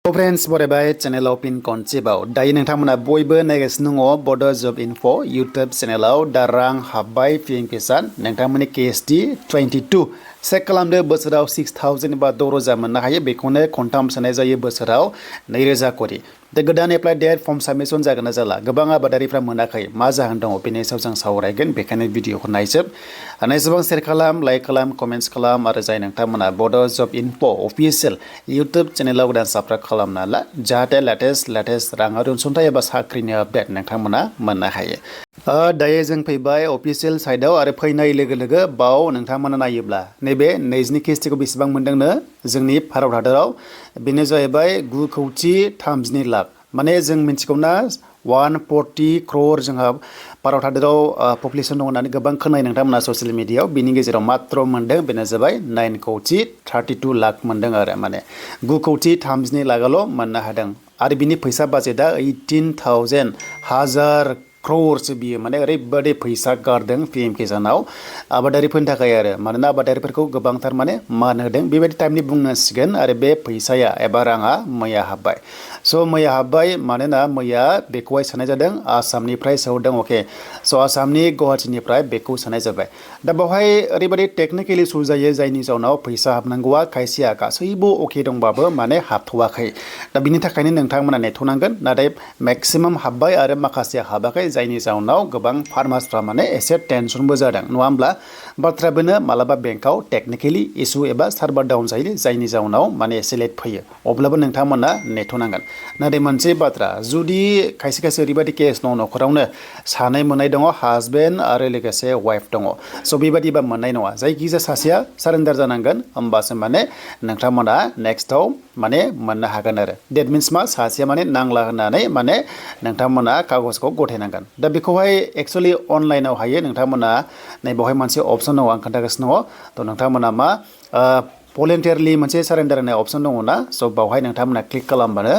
friends बरायबाय चेनेलाव pin खनसेबाव दायो नोंथांमोना बयबो नायगासिनो दङ बड' जब इनफो यूट्यूब चेनेलाव दा रां हाबबाय पिएम किसान नोंथांमोननि केएसडि 22 चेक खालामदो बोसोराव 6000 बा 6000 मोननो हायो बेखौनो खनथाम सोनाय जायो बोसोराव 2000 करि दा गोदान एप्लाइ डेट फर्म साबमिशन जागोन ना जाला गोबां आबादारिफ्रा मोनाखै मा जाहोन दङ बेनि सायाव जों सावरायगोन बेखायनो भिडिअखौ नायजोब हानायसेबां शेयार खालाम लाइक खालाम कमेन्ट्स खालाम आरो जाय नोंथांमोना बड' जब इनफो अफिशियेल यूट्यूब चेनेलाव गोदान साबस्क्राइब खालामना ला जाहाथे लेटेस्ट राङारि अनसुंथाइ एबा साख्रिनि आपडेट नोंथांमोना मोननो हायो दायो जों फैबाय अफिशियेल साइटआव आरो फैनाय लोगो लोगो बाव नोंथांमोना नायोब्ला नैबे नैजिनि केएसटिखौ बेसेबां मोनदोंनो जोंनि भारत हादराव बेनो जाहैबाय 9,32 लाख माने जों मिथिगौना 140 crore जोंहा भारत हादराव पपुलेशन दं होननानै गोबां खोनायो नोंथांमोना ससियेल मिडियायाव बिनि गेजेराव मात्र मोनदों बेनो जाबाय 9,32 लाख मोनदों आरो माने 9,32 लाखल' मोननो हादों आरो बिनि फैसा बाजेटआ 18,000 crore बियो माने ओरैबायदि फैसा गारदों पिएम किसानाव आबादारिफोरनि थाखाय आरो मानोना आबादारिफोरखौ गोबांथार माने मान होदों बेबायदि टाइमनि बुंनांसिगोन आरो बे फैसाया एबा राङा मैया हाबबाय स' मैया हाबबाय मानोना मैया बेखौहाय सोनाय जादों आसामनिफ्राय सोहरदों अके स' आसामनि गुवाहाटीनिफ्राय बेखौ सोनाय जाबाय दा बेवहाय ओरैबायदि टेक्निकेल इशू जायो जायनि जाउनाव फैसा हाबनांगौआ खायसेया गासैबो अके दंबाबो माने हाबथ'वाखै दा बिनि थाखायनो नोंथांमोना नेथ'नांगोन नाथाय मेक्सिमाम हाबबाय आरो माखासेया हाबाखै जायनि जाउनाव गोबां फार्मार्सफ्रा माने एसे टेनसनबो जादों नङा होमब्ला बाथ्रा बेनो मालाबा बेंकआव टेक्निकेलि इशू एबा सार्भार डाउन जायो जायनि जाउनाव माने एसे लेट फैयो अब्लाबो नोंथांमोना नेथ'नांगोन नाथाय मोनसे बाथ्रा जुदि खायसे ओरैबायदि केस दङ न'खरावनो सानै मोननाय दङ हासबेन्ड आरो लोगोसे वाइफ दङ स' बेबायदिबा मोननाय नङा जायखिजाया सासेया सारेन्डार जानांगोन होमबासो माने नोंथांमोना नेक्स्टआव माने मोननो हागोन आरो डेट मिन्स मा सासेया माने नांला होननानै माने नोंथांमोना कागजखौ गथायनांगोन दा बेखौहाय एक्सुवेलि अनलाइनाव हायो नोंथांमोना नैबावहाय मोनसे अपसन दङ आं खोन्थागासिनो दङ थ' नोंथांमोना मा भलेन्टियारलि मोनसे सारेन्डार होनाय अपसन दङ ना स' बावहाय नोंथांमोना क्लिक खालामबानो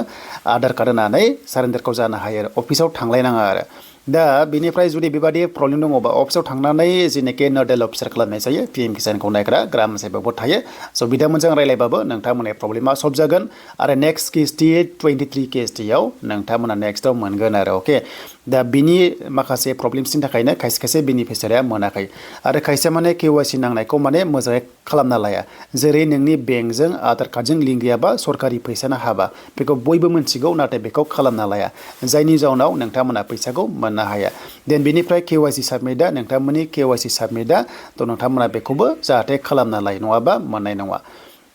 आधार कार्ड होनानै सारेन्डारखौ जानो हायो आरो अफिसाव थांलायनाङा आरो दा बेनिफ्राय जुदि बेबादि प्रब्लेम दङबा अफिसाव थांनानै जेनाखि नोडेल अफिसार खालामनाय जायो पिएम किसानखौ नायग्रा ग्राम सेबकबो थायो स' बिथांमोनजों रायलायबाबो नोंथांमोननि प्रब्लेमा सल्भ जागोन आरो नेक्स्ट केएसटि 23 केएसटियाव नोंथांमोना नेक्स्टआव मोनगोन आरो अके दा बिनि माखासे प्रब्लेम्सनि थाखायनो खायसे बेनिफिसियारिया मोनाखै आरो खायसे माने केवाइसि नांनायखौ माने मोजाङै खालामना लाया जेरै नोंनि बेंकजों आधार कार्डजों लिंक गैयाबा सरकारि फैसानो हाबा बेखौ बयबो मिथिगौ नाथाय बेखौ खालामना लाया जायनि जाउनाव नोंथांमोना फैसाखौ मोननो हाया देन बेनिफ्राय केवाइसि साबमिटआ नोंथांमोननि केवाइसि साबमिटआ थ' नोंथांमोना बेखौबो जाहाथे खालामना लायो नङाबा मोननाय नङा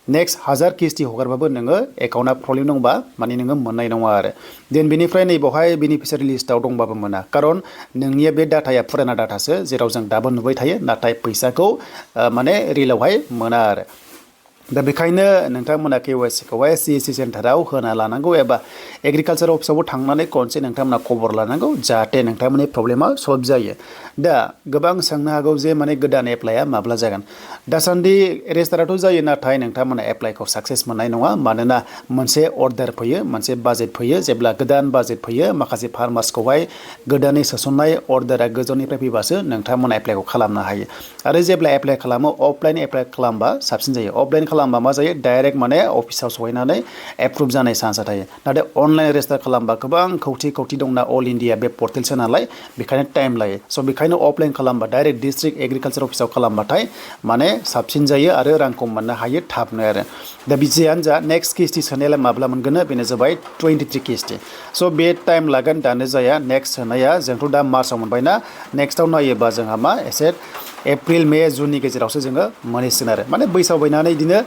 नेक्स्ट 1000 केएसटि हगारबाबो नोङो एकाउन्टआ प्रब्लेम दंबा माने नोङो मोननाय नङा आरो देन बेनिफ्राय नैबावहाय बेनिफिसियारि लिस्टआव दंबाबो मोना खारन नोंनिया बे डाटाया फुराना डाटासो जेराव जों दाबो नुबाय थायो नाथाय फैसाखौ माने रिलावहाय मोना आरो दा बेखायनो नोंथांमोना केवाइसिखौहाय सिएससि सेन्टाराव होना लानांगौ एबा एग्रिकालचार अफिसावबो थांनानै खनसे नोंथांमोना खबर लानांगौ जाहाथे नोंथांमोननि प्रब्लेमा सल्भ जायो दा गोबां सोंनो हागौ जे माने गोदान एप्लाइआ माब्ला जागोन दासान्दि रेजिस्टाराथ' जायो नाथाय नोंथांमोना एप्लाइखौ साक्सेस मोननाय नङा मानोना मोनसे अर्डार फैयो मोनसे बाजेट फैयो जेब्ला गोदान बाजेट फैयो माखासे फार्मार्सखौहाय गोदानै सोसननाय अर्डारा गोजौनिफ्राय फैबासो नोंथांमोना एप्लाइखौ खालामनो हायो आरो जेब्ला एप्लाइ खालामो अफलाइन एप्लाइ खालामबा साबसिन जायो अफलाइन खालामबा मा जायो डाइरेक्ट माने अफिसाव सहैनानै एप्रुभ जानाय चान्सआ थायो नाथाय अनलाइन रेजिस्टार खालामबा गोबां खौथि दंना अल इन्डिया बे पर्टेलसो नालाय बेखायनो टाइम लायो स' बेखायनो अफलाइन खालामबा डाइरेक्ट डिस्ट्रिक्ट एग्रिकालचार अफिसाव खालामबाथाय माने साबसिन जायो आरो रांखौ मोननो हायो थाबनो आरो दा बिदियानो जा नेक्स्ट केएसटि सोनायालाय माब्ला मोनगोन बेनो जाबाय 23 केएसटि स' बे टाइम लागोन दानो जाया नेक्स्ट सोनाया जोंथ' दा मार्चआव मोनबायना नेक्स्टआव नायोबा जोंहा मा एसे एप्रिल मे जुननि गेजेरावसो जोङो मोनहैसिगोन आरो माने बैसागआव बायनानै बिदिनो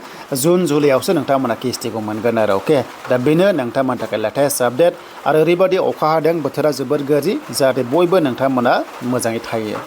जुन जुलाइआवसो नोंथांमोना केएसटिखौ मोनगोन आरो अके दा बेनो नोंथांमोननि थाखाय लेटेस्ट आपडेट आरो ओरैबायदि अखा हादों बोथोरा जोबोर गाज्रि जाहाथे बयबो नोंथांमोना मोजाङै थायो